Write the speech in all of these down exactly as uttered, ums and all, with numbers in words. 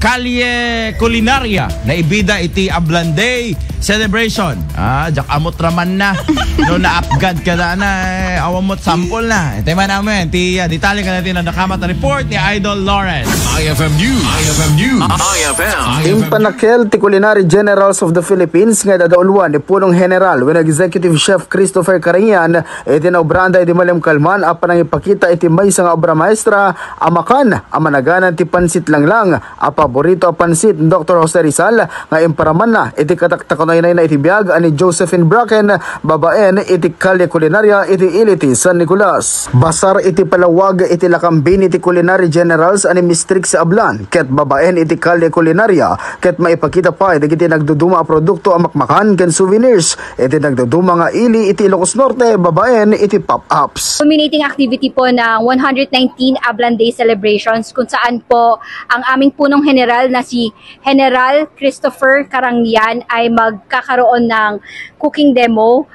Kalye Culinaria, naibida iti Ablan Day celebration. Ah, diak amot raman na. No naapgad ka na, eh, awan mo't sample na. Iti man amin, ti, ah, detalye ka natin ang nakamat report ni Idol Lawrence. I F M News. I F M News. I F M. Impanakel ti Culinary Generals of the Philippines nga idadauluan ni Punong General wenno Executive Chef Christopher Carangian iti naubraanda idi malimkalman a panangipakita iti maysa nga obra maestra a makan a managanan ti pansit langlang a paborito a pansit ni Doktor Jose Rizal nga imparamanna iti kataktakunaynayna iti biag a ni Josephine Bracken babaen iti Kalye Culinaria iti ili ti San Nicolas. Basar iti palawag iti lakambini ti Culinary Generals a ni Miss Trixie Ablan ket babaen iti Kalye Culinaria ket maipakita pay dagiti nagduduma a produkto a makmakan ken souvenirs iti nagduduma nga ili iti Ilocos Norte babaen iti pop-ups. Culminating activity po ng one hundred nineteen Ablan Day celebrations kung saan po ang aming punong general na si General Christopher Carangian ay magkakaroon ng cooking demo.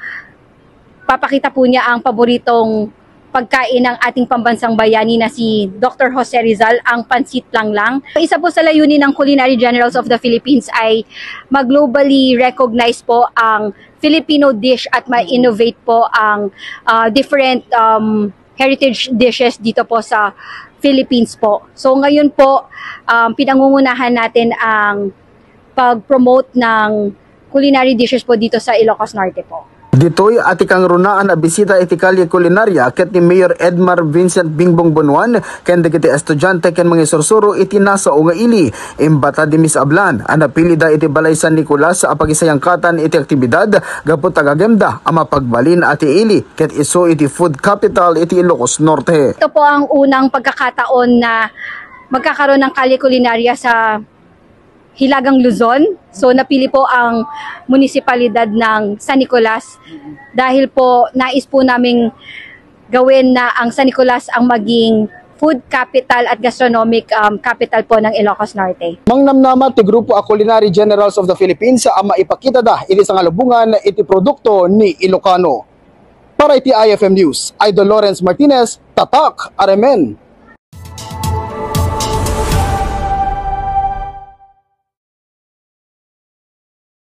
Papakita po niya ang paboritong pagkain ng ating pambansang bayani na si Doktor Jose Rizal, ang pansit langlang. Isa po sa layunin ng Culinary Generals of the Philippines ay mag-globally recognize po ang Filipino dish at ma-innovate po ang, ah, different, um, heritage dishes dito po sa Philippines po. So ngayon po, um, pinangungunahan natin ang pag-promote ng culinary dishes po dito sa Ilocos Norte po. Ditoy a ti kangrunaan a bisita iti Kalye Culinaria ket ni Mayor Edmar Vincent Bingbong Bonuan ken dagiti estudiante ken mangisursuro iti nasao nga ili. Imbata di Miss Ablan a napilida iti Balay San Nicolas a pagisayangkatan iti aktibidad gapu ta gagem da a mapagbalin a ti ili ket isu iti food capital iti Ilocos Norte. Ito po ang unang pagkakataon na magkakaroon ng Kalye Culinaria sa Hilagang Luzon. So, napili po ang munisipalidad ng San Nicolas dahil po nais po naming gawin na ang San Nicolas ang maging food capital at gastronomic, um, capital po ng Ilocos Norte. Mangnamnama ti grupo a Culinary Generals of the Philippines a maipakita da iti sangalubongan iti produkto ni Ilocano. Para iti I F M News, Idol Lawrence Martinez, Tatak, Aremen.